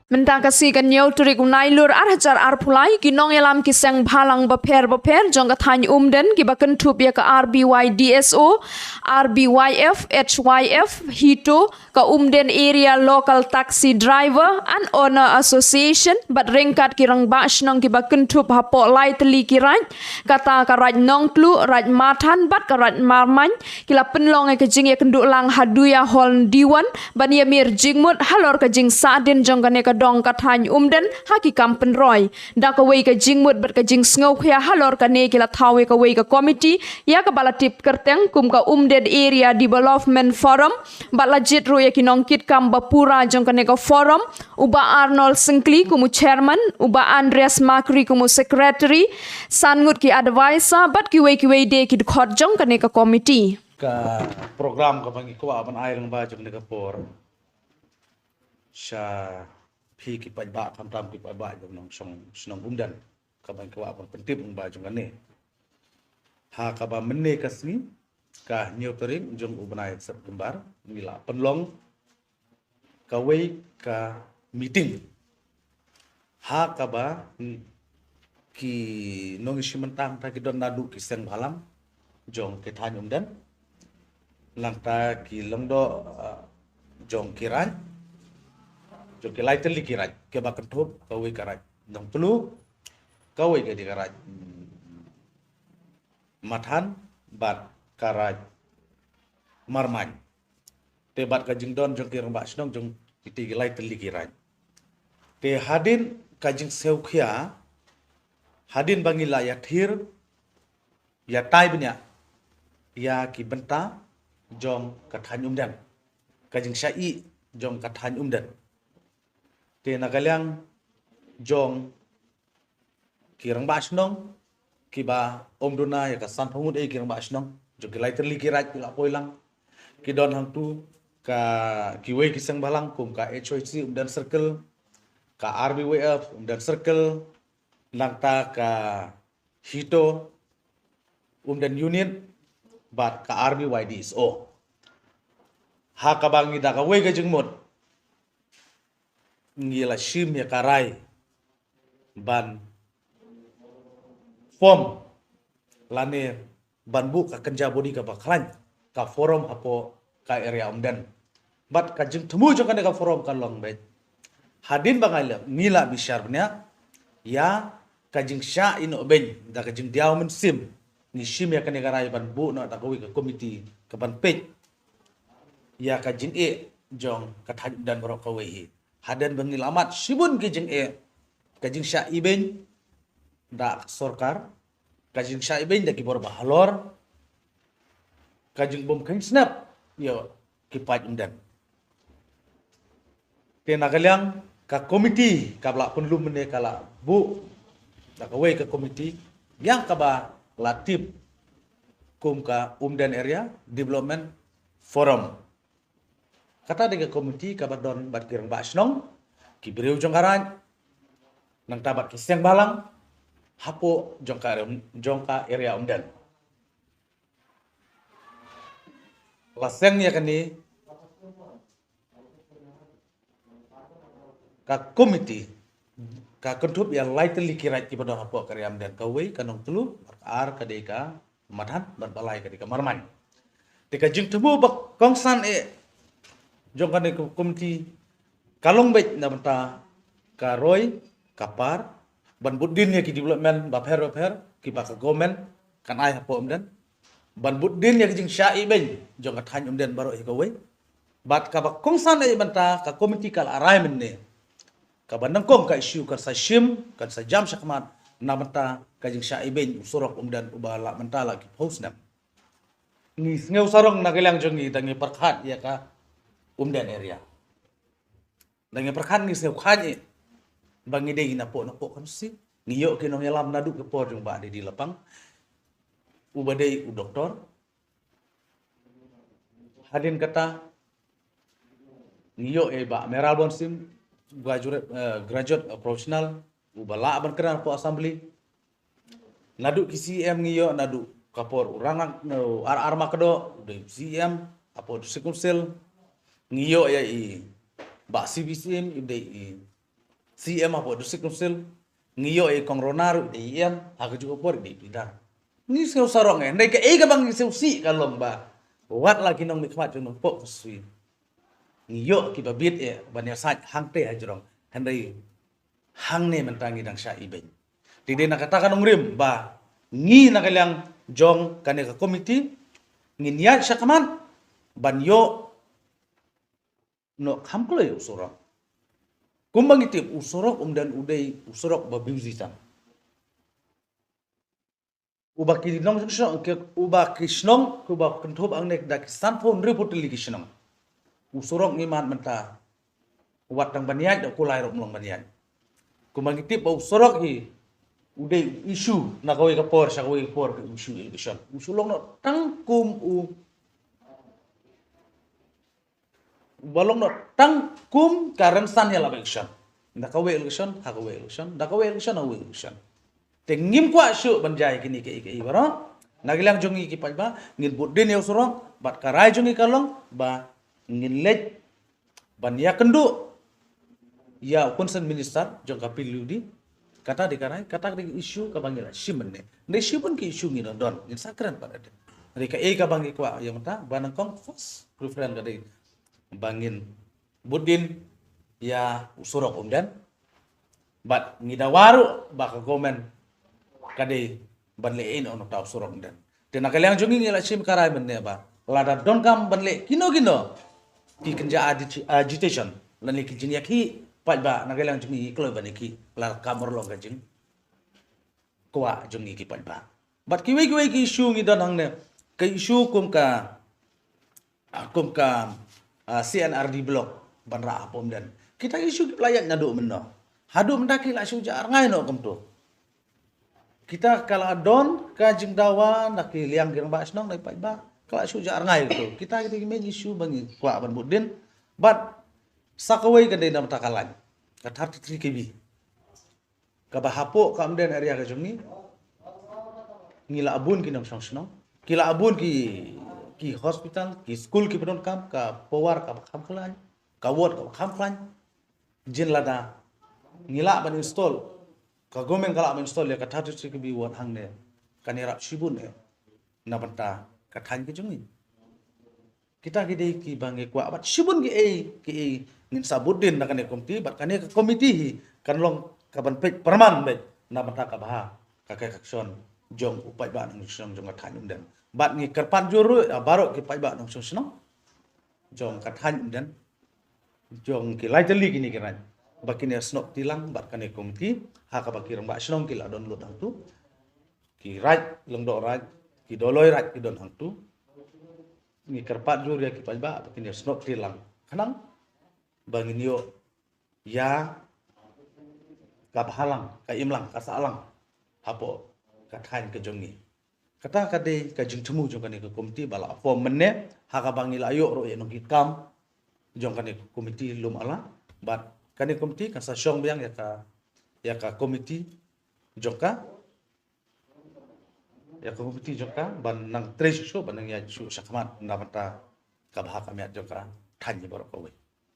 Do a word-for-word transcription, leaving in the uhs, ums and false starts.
Mynta ka sngi ka hynñiew tarik u Nailur ar hajar arphew lai, ki nongïalam ki seng bhalang bapher bapher jong ka thaiñ Umden kiba kynthup ïa ka R B Y D S O, R B Y F, H Y F, HITO, ka Umden Area Local Taxi Driver and Owner Association bad ryngkat ki rangbah shnong kiba kynthup hapoh lai tylli ki raid, kata ka Raid Nongtluh, Raid Mathan bad ka Raid Marmain, ki la pynlong ïa ka jingïakynduh lang ha Duya Hall Diwan ban ïamir jingmut halor ka jingsahdien jong kane ka dong ka thaiñ Umden ha ki kam pynroi. Da kawei ka jingmut bad ka jingsngewkhia halor kane, ki la thaw ïa kawei ka komiti ïa kaba la tip kyrteng kum ka Umden Area Development Forum bad la jied ruh ïa ki nongkitkam ba pura jong kane ka forum, u Bah Arnold Syngkli kum u chairman, u Bah Andreas Makri kum u secretary, san ngut ki advisor bad kiwei kiwei de ki dkhot jong kane ka komiti. Ka program kaba ngi kwah ban ai lyngba jong kane ka por sha phi ki paidbah, khamtam ki paidbah jong nongshong shnong Umden, kaba ngi kwah ban pyntip lyngba jong kane. Ha kaba mynne ka sngi, ka hynñiew tarik jong u bnai September, ngi la pynlong kawei ka meeting ha kaba, mm, ki nongïashim bynta, ta ki don naduh ki seng bhalang jong ki thaiñ Umden, nangta ki lyngdoh, ah, jong ki raid, jong ki lai tylli ki raid, kiba kynthup kawei ka Raid Nongtluh, kawei ka dei ka Raid, mm, Mathan bad ka Raid Marmain. Te bad ka jingdon jong ki rangbah shnong jong kitei ki lai tylli ki raid. Te hadien ka jingsngewkhia, hadien ba ngi la ïathir ïatai bniah ïa ki bynta jong ka thaiñ Umden, ka jingshah ïeh jong ka thaiñ Umden, te na ka liang jong ki rangbah shnong kiba ym duna ïa ka sanphew ngut ei ki rangbah shnong jong ki lai tylli ki raid ki la poi lang. Ki don hangtu ka kiwei ki seng bhalang kum ka H Y C Umden Circle, ka R B Y F Umden Circle, nangta ka HITO Umden Unit bad ka R B Y D S O. Ha kaba ngi da kawei ka jingmut ngi la shim ïa ka rai ban form lane ban buh ka kynja body kaba khlaiñ ka forum hapoh ka area Umden. Bad ka jingthmu jong kane ka forum ka long beit, hadien ba ngi la, ngi la bishar bniah ïa ka jingshah ïehnoh beiñ da ka jingdiaw mynsiem, ngi shim ïa kane ka rai ban buh noh da kawei ka komiti kaban peit ïa ka jingeh jong ka thaiñ Umden baroh kawei hi. Hadien ba ngi la mad shibun ki jingeh, ka jingshah ibeiñ da ka sorkar, ka jingshah ibeiñ da ki bor ba halor, ka jingbym kheiñ snep ïa ki paid Umden. Te na ka liang ka komiti kaba la pynlum mynne ka la buh da kawei ka komiti ïa kaba la tip kum ka Umden Area Development Forum. Kata dei ka komiti kaba don bad ki rangbah shnong, ki briew jong ka raid, nangta bad ki seng bhalang hapoh jong ka, jong ka area Umden. La seng ïa kane ka komiti ka kynthup ïa lai tylli ki raid kiba don hapoh ka area Umden, kawei ka Nongtluh, ka ar ka dei ka Mathan bad ba lai ka dei ka Marmain. Te ka jingthmu ba kongsan eh jong kane ka komiti ka long beit na bynta ka roi ka par ban bud dien ïa ki development bapher bapher kiba ka government kan ai hapoh Umden, ban bud dien ïa ki jingshah ibeiñ jong ka thaiñ Umden baroh hi kawei. Bad kaba kongsan eh bynta ka komiti ka la rai mynne kaba nyngkong ka issue kan sa shim, kan sa jam shakhmat na bynta ka jingshah ibeiñ u surok Umden uba la mynta la ki phew snem. Ngi sngew sarong na ka liang jong ngi da ngi pyrkhat ïa ka Umden area. Da ngi pyrkhat ngi sngewkhlaiñ eh ba ngi dei na poh na poh kan si. Ngi ïoh ki nongïalam naduh ki por jong Bah Didi Lapang uba dei u doktor. Hadien kata ngi ïoh eh Bah Mayral Born Syiem, graduate, eh, graduate, eh, professional uba lah ban kren hapoh assembly. Naduh ki C E M ngi ïoh, naduh ka por u Rangnat, u R R Makdoh u dei C E M hapoh District Council. Ngi ïoh ïa i Bah C P C M i dei i C M hapoh District Council, ngi ïoh i Kong Rona ruh dei i em, ha kajuh ka por dei i Pidar. Ngi sngewsarong eh, hynrei kaei kaba ngi sngewsih ka long ba wat la ki nongmihkhmat jong ngi hapoh constituency, ngi ïoh kiba bit eh ban ïasaid hangtei hajrong, hynrei hangne mynta ngi dang shah ibeiñ. Te dei na kata ka nongrim ba ngi na ka liang jong kane ka komiti ngin ïaid shakhmat ban ïoh noh kham kloi u surok. Kumba ngi tip, u surok Umden u dei u surok ba busy tang. Uba ki nong shnong, ki, uba ki shnong, uba kynthup hangne da ki sanphew hynriewphew tylli ki shnong. U surok ngi mad mynta wat tang ban ïaid da u kulai ruh ym long ban ïaid. Kumba ngi tip ba u surok hi u dei u issue na kawei ka por sha kawei ka por, ka issue election. U shu long noh tang kum u Ba long noh tang kum ka rynsan ïalap election. Da kawei election ha kawei election, da kawei election ha kawei election. Te ngim kwah shuh ban jia ïa kine kiei kiei baroh. Na ka liang jong ngi ki paidbah ngin bud dien ïa u surok, bad ka rai jong ngi ka long ba ngin leit ban ïakynduh ïa u concerned minister jong ka P W D. Kata dei ka rai, kata dei ka issue kaba ngi la shim mynne. Dei shibun ki issue ngi don don, ngin sa kren pat ade. Dei kaei kaba ngi kwah ïa mynta, ba nyngkong first preference ka dei ba ngin bud dien ïa u surok Umden. Bad ngi dawa ruh ba ka government ka dei ban leh ei noh na uta u surok Umden. Te na ka liang jong ngi ngi la shim ka rai mynne ba lada donkam ban leh kino kino ki kynja agi-, agitation lane ki jingïakhih paidbah, na ka liang jong ngi ngi kloi ban ïakhih, la ka mut long ka jingkwah jong ngi ki paidbah. Bad kiwei kiwei ki issue ngi don hangne, ka issue kum ka, ah, kum ka, ah, C and R D block ban rah hapoh Umden. Kita ki issue ki la ïaid naduh mynno. Haduh mynta ki la shu jah rngai noh kumto. Kita ka la don ka jingdawa na ki liang ki rangbah shnong na ki paidbah, ka la shu jah rngai kumto. Kita kita ki main issue ba ngi kwah ban bud dien. Bad sa kawei ka dei na bynta ka lain, ka thirty-three K V. Kaba hapoh ka Umden area ka jong ngi, ngi la bun ki nongshong shnong, ki la bun ki, ki hospital, ki skul kiba donkam, ka power kaba kham khlaiñ, ka ward kaba kham khlaiñ. Jin lada ngi lah ban install, ka government ka lah ban install ïa ka thirty-three K V ward hangne, kan ïarap shibun eh na bynta ka thaiñ ka jong ngi. Kita ki dei kiba ngi kwah bad shibun kiei kiei ngin sa bud dien na kane ka komiti, bad kane ka komiti hi kan long kaban peit pyrman beit na bynta ka bha ka kai ka kshon jong u paidbah nongshong shnong jong ka thaiñ Umden. Bad ngi kyrpad jur ruh ïa baroh ki paidbah nongshong shnong jong ka thaiñ Umden, jong ki lai tylli kine ki raid, ba kin ïa snoh kti lang bad kane ka komiti, ha kaba ki rangbah shnong ki la don lut hangto, ki raid Lyngdoh Raid, ki Dolloi Raid ki don hangto. Ngi kyrpad jur ïa ki paidbah ba kin ïa snoh kti lang khnang ba ngin ïoh ïa ka bhalang, ka imlang, ka sahlang hapoh ka thaiñ ka jong ngi. Kata ka dei ka jingthmu jong kane ka komiti ba la form mynne, ha kaba ngi la ïoh ruh ïa nongkitkam jong kane ka komiti lum ala. Bad kane ka komiti kan sa shong biang ïa ka, ïa ka komiti jong ka, ïa ka komiti jong ka ban nang trei shuh shuh, ban nang ïaid shuh shakhmat na bynta ka bha ka miat jong ka thaiñ baroh kawei.